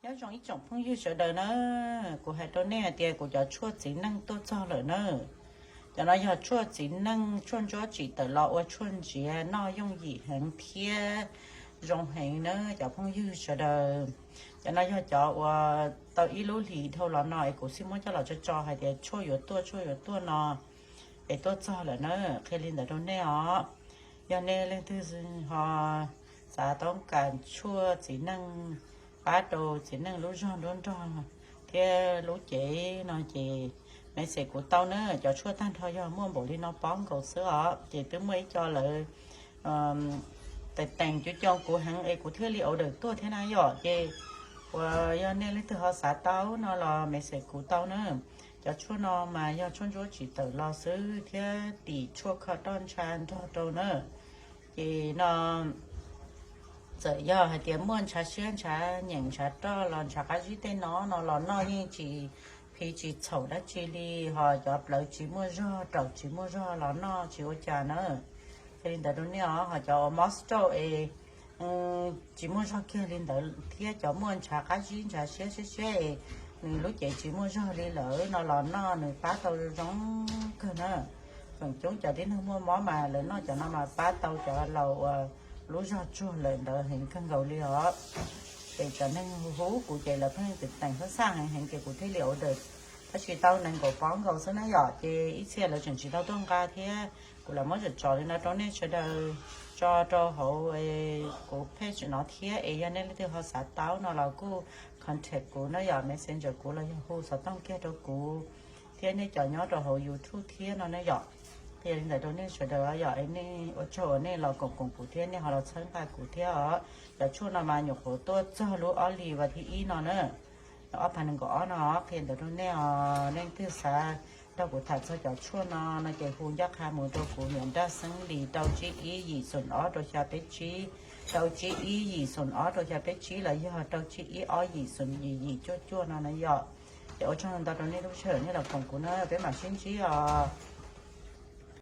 Nyob zoo ib tsoom phooj ywg sawv daws na, kuv hais rau nej hais tias kuv cov tshuaj txiv neej tuaj txog lawm na. Cov no yog tshuaj txiv neej, tshuaj ntsuab tsim tawm los ua tshuaj ntsiav noj yooj yim heev thiab zoo heev na cov phooj ywg sawv daws. Cov no yog cov uas tau ib lub hlis dhau los no es kuv xij muab coj los tso tso hais tias tshuaj yuav tuaj, tshuaj yuav tuaj no es tuaj txog lawm na, qhia li ntawd rau nej os. Yog nej leej twg ho xav toob kas tshuaj txiv neej pab rau txiv neej lub zog nruab nrog thiab lub cev no ces message kuv tau na. Cov tshuaj tag nrho yog muaj npaum li no pob nkaus xwb os, ces twb muaj ib co lawv teem teem cov coo kuv heev es kuv thiaj li order tuaj thiab na yom. Ces uas yog nej leej twg ho xav tau no los message kuv tau na. Cov tshuaj no mas yog tshuaj ntsuab tsim tawm los xwb thiab tim tshuaj kho roj ntsha nrog rau na. Ces no txawm yog hais tias muaj ntshav siab ntshav nyeem ntshav roj los ntshav qab zib tej no no los noj yeej tsis phiv tsis txhaum dab tsi li, ho cov plawv tsis muaj zog raum tsis muaj zog los noj tsis ua cas na. Ces li ntawd rau nej os, ho cov mob stroke es tsis muaj zog kiag li ntawd thiab cov muaj ntshav qab zib ntshav siab siab siab es nws lub cev tsis muaj zog li lawm no los noj nws pab tau zoo kawg na. Feem coob cov tib neeg muaj mob mas lawv noj cov no mas pab tau cov laus uas lub zog tsuag lawm ntawd heev kawg nkaus li os. Ces cov neeg hu kuv ces lawv pheej teem teem xab xaj heev heev ces kuv thiaj li order, tab sis tau nees nkaum pob nkaus xwb na yom. Ces ib txhia lawv tseem tsis tau tuaj nqa thiab, kuv lam muab tsom tsom li no rau nej sawv daws tso rau hauv kuv page no thiab es yog nej leej twg ho xav tau no los kuj contact kuv na yom, messenger kuv los yog hu xov tooj kiag rau kuv. Thiab nej cov nyob rau hauv YouTube thiab no ne yom, qhia li ntawd rau nej sawv daws yom, es nej ua tsaug uas nej los koom koom kuv thiab nej ho los txhawb nqa kuv thiab os. Cov tshuaj no mas nyuam qhuav tuaj txog lub ob hlis vas thib ib no na, ob phav nees nkaum ob no, qhia ntawd rau nej os. Leej twg xav nrog kuv tham txog cov tshuaj no no ces hu ncaj qha mus rau kuv niam Nraj Xeeb Lis rau tsib ib yim xoom ob rau xya peb tsib, rau tsib ib yim xoom ob rau xya peb tsib los yog rau tsib ib ob yim xoom yim yim cuaj cuaj no na yom. Ces ua tsaug ntau rau nej lub sij hawm nej los koom kuv na, peb mam sib ntsib os.